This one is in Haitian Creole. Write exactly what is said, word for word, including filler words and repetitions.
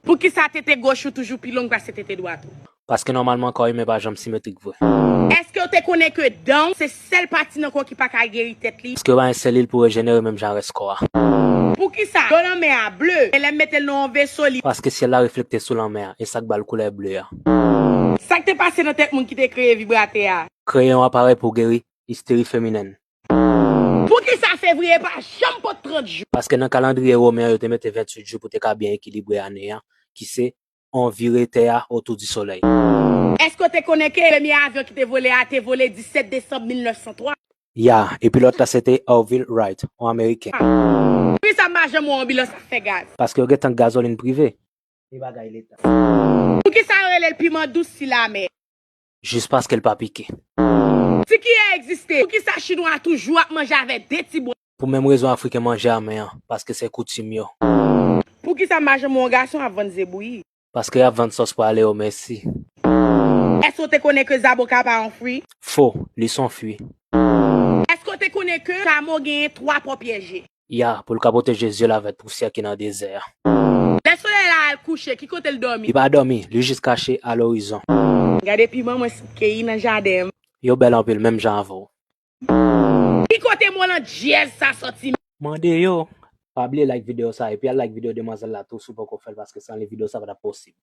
Poukisa tete goch ou toujou pi long pase tete dwat ou? Paske nòmalman kò imen pa janm simetrik vre. Èske w te konnen ke dan w se sèl pati nan kò w ki pa ka geri tèt li? Paske yo pa gen selil pou rejenere menm jan rès kò a. Poukisa dlo lanmè a ble, e lè m mete l nan yon veso li? Paske syèl la reflekte sou lanmè a, e sa k ba l koulè ble a. Sa k te pase nan tèt moun ki te kreye vibratè a? Kreye yon aparèy pou geri isteri feminèn. Poukisa fevriye pa janm pot trant jou? Paske nan kalandriye women an, yo te mete venntuit jou pou te ka byen ekilibre ane a, ki se on vire tè a otou di solèy. Èske w te konnen ke premye avyon ki te vole a te vole disèt desanm mil nèf san twa? Ya, e pilòt la se te Orville Wright, on ameriken. Poukisa m pa janm wè anbilans ap fè gaz? Paske yo gen tank gazolin prive. E bagay leta. Poukisa yo rele l piman dous si lanmè? Jis paske l pa pike. Si kiyè egziste, poukisa chinwa toujou ap manje avèk de ti bwa? Pou menm rezon afriken manje a men an, paske se koutim yo. Poukisa m pa janm wè yon gason ap vann ze bouyi? Paske y ap vann sòs pou ale o mèsi. Èske w te konnen ke zaboka pa yon fwi? Fo, li se on fwi. Èske w te konnen ke chamo genyen twa pò pyeje? Ya, pou l ka pwoteje zye l avèk pousyè ki nan dezè a. Lè solèy la al kouche, ki kote l dòmi? Li pa dòmi, li jis kache a lorizon. Gade piman mwen sot keyi nan jaden m. Yo bèl anpil, menm jan avè w. Ki kote molan dyèz sa sòti? Mande yo. Pa bliye like videyo sa, epi al like videyo demwazèl la tou si w poko fè l, paske san li videyo sa pa t ap posib.